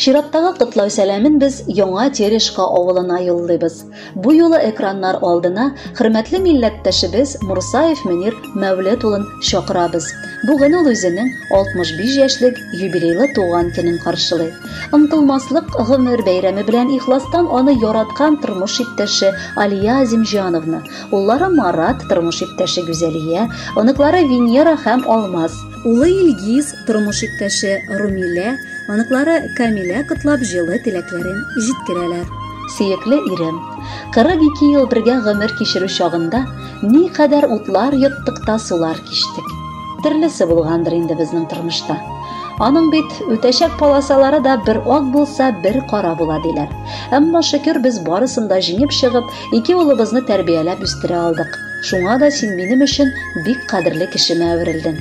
Чираттагы котлау сәламен без Яңа Терешка авылына юллыйбыз. Бу юлы экраннар алдына хөрмәтле милләттәшебез Мурсаев Мөнир Мәүлет улын чакырабыз. Бүген ул үзенең 65 яшьлек юбилейлы туган көнен каршылый. Онытылмаслык гомер бәйрәме белән ихластан аны яраткан тормыш иптәше Алия Азимҗановна, уллары Марат, тормыш иптәше Гүзәлия, оныклары Венера һәм Алмаз, улы Илгиз, тормыш иптәше Румилә, оныклары Камилә котлап җылы теләкләрен җиткерәләр. Сөекле ирем, 42 ел бергә гомер кичерү чагында никадәр утлар йоттык та сулар кичтек. Төрлесе булгандыр инде безнең тормышта. Аның бит үтәчәк полосалары да бер ак булса, бер кара була диләр. Әмма шөкер без барысын да җиңеп чыгып, ике улыбызны тәрбияләп үстерә алдык. Шуңа да син минем өчен бик кадерле кешемә әверелдең.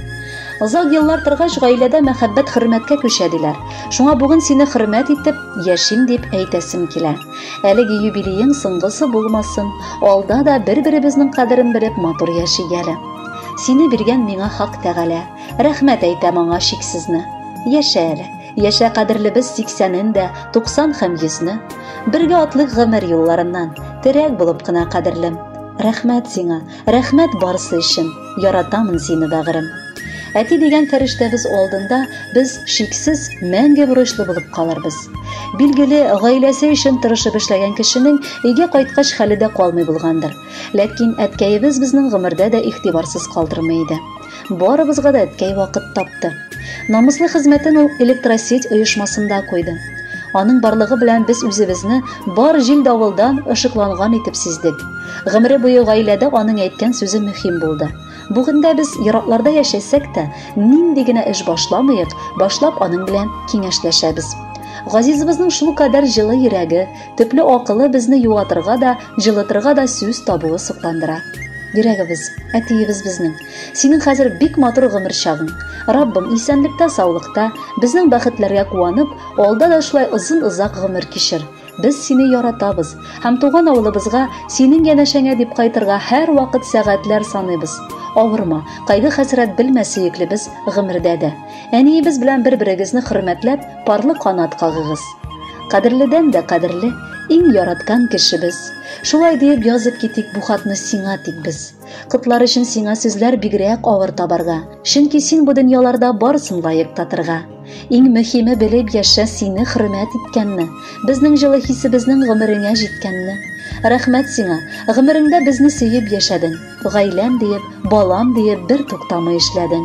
Озак еллар торгач, гаиләдә мәхәббәт хөрмәткә күчә диләр. Шуңа бүген сине хөрмәт итеп, яшим дип әйтәсем килә. Әлеге юбилеең соңгысы булмасын. Алда да бер-беребезнең кадерен белеп матур яшик әле. Сине биргән миңа Хак Тәгалә. Рәхмәт әйтәм аңа чиксезне. Яшә әле. Яшә кадерлебез 80-ен дә, 90 һәм 100-не. Бергә атлыйк гомер юлларыннан. Терәк булып кына кадерлем. Рәхмәт сиңа, рәхмәт барысы өчен. Яратамын сине, бәгырем. Әти дигән фәрештәбез алдында без шиксез мәңге бурычлы булып калырбыз. Билгеле, гаиләсе өчен тырышып эшләгән кешенең өйгә кайткач хәле дә калмый булгандыр. Ләкин әткәебез безнең гомердә дә игътибарсыз калдырмый иде. Барыбызга да әткәй вакыт тапты. Намуслы хезмәтен ул электросеть оешмасында куйды. Аның барлыгы белән без үзебезне бар җил-давылдан ышыкланган итеп сиздек. Гомере буе гаиләдә аның әйткән сүзе мөһим булды. Бүген дә без еракларда яшәсәк тә, нинди генә эш башламыйк, башлап аның белән киңәшләшәбез. Газизыбызның шул кадәр җылы йөрәге, төпле акылы безне юатырга да, җылытырга да сүз табуы сокландыра. Йөрәгебез, әтиебез безнең. Синең хәзер бик матур гомер чагың. Раббым, исәнлектә, саулыкта, безнең бәхетләргә куанып, алда да шулай озын-озак гомер кичер. Без сине яратабыз һәм туган авылыбызга синең янәшәңә дип кайтырга һәр вакыт сәгатьләр саныйбыз. Авырма, кайгы-хәсрәт белмә сөеклебез гомердә дә. Әниебез белән бер-берегезне хөрмәтләп, парлы канат кагыгыз. Кадерледән дә кадерле, иң яраткан кешебез. Шулай диеп язып китик бу хатны сиңа тик без. Котлар өчен сиңа сүзләр бигрәк авыр табарга. Чөнки син бу дөньяларда барысын лаек татырга. Иң мөһиме белеп яшә сине хөрмәт иткәнне, безнең җылы хисебезнең гомереңә җиткәнне. Рәхмәт сиңа, гомереңдә безне сөеп яшәдең, гаиләм диеп, балам диеп бер туктамый эшләдең.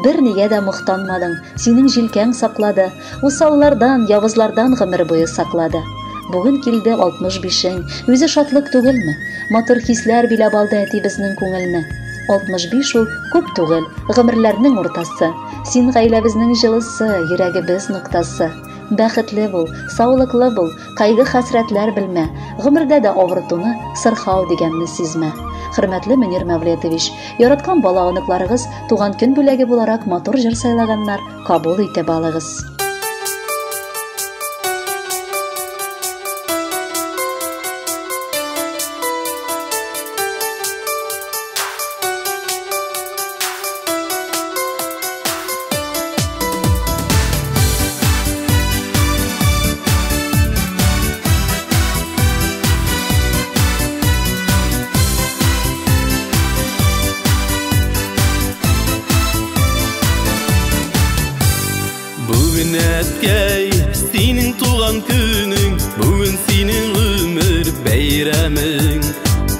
Бер нигә дә мохтанмадың, синең җилкәң саклады, усаллардан, явызлардан гомер буе саклады. Бүген килде 65-ең, үзе шатлык түгелме? Матур хисләр биләп алды әти безнең күңелне. 65 ул күп түгел, гомерләрнең уртасы. Син гаиләбезнең җылысы, йөрәгебез ноктасы. Бәхетле бул, саулыклы бул, кайгы-хәсрәтләр белмә, гомердә дә авыртуны, сырхау дигәнне сизмә. Хөрмәтле Мөнир Мәвлетович, яраткан бала оныкларыгыз туган көн бүләге буларак матур җыр сайлаганнар, кабул итеп алыгыз. Бүген әткәй, синең туган көнең, бүген синең гомер бәйрәмең.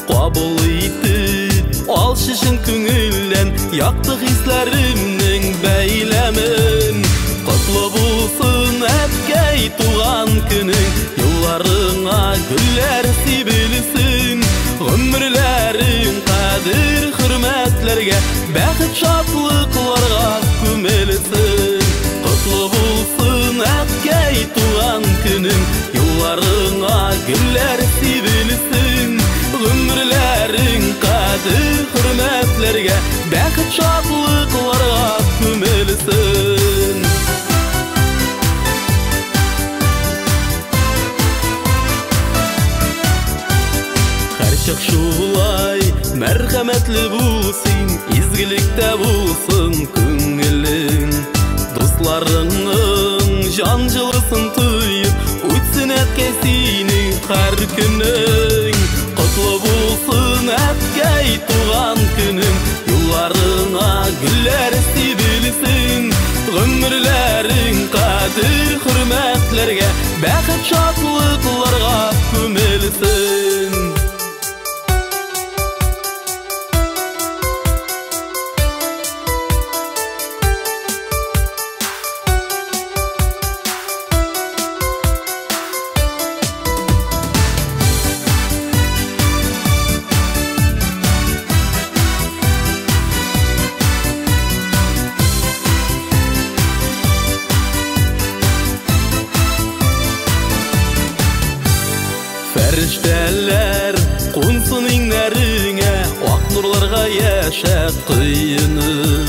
Кабул итеп, ал чын күңелдән якты хисләремнең бәйләмен. Котлы булсын, әткәй, туган көнең, юлларыңа гөлләр сибелсен. Гомерләрең кадер хөрмәтләргә, бәхет шатлыкларга күмелсен. Котлы булсын, әткәй, туган көнең, юлларыңа гөлләр сибелсен. Гомерләрең кадер хөрмәтләргә, бәхет шатлыкларга күмелсен. Һәрчак шулай мәрхәмәтле булсын, изгелектә булсын күңелең. Дусларыңның җан җылысын тоеп, һәр көнең. Котлы булсын, әткәй, туган көнең, юлларыңа гөлләр сибелсен. Гомерләрең кадер хөрмәтләргә, бәхет шатлыкларга күмелсен. Фәрештәләр кунсын иңнәреңә, ак нурларга яшә коенып.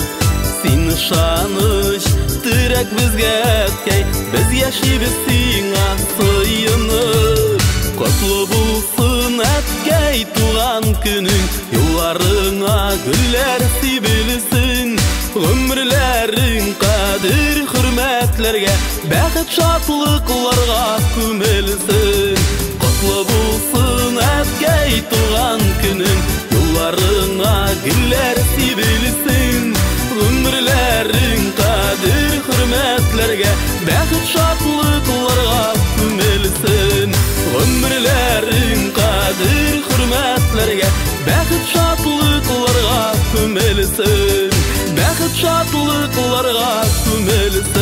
Син ышаныч, терәк безгә, әткәй, без яшибез сиңа сыенып. Котлы булсын, әткәй, туган көнең, юлларыңа гөлләр сибелсен. Гомерләрең кадер хөрмәтләргә, бәхет шатлыкларга күмелсен. Котлы булсын, әткәй, туган көнең, юлларыңа гөлләр сибелсен. Гомерләрең кадер хөрмәтләргә, бәхет шатлыкларга күмелсен. Гомерләрең кадер хөрмәтләргә, бәхет шатлыкларга күмелсен. Бәхет шатлыкларга күмелсен.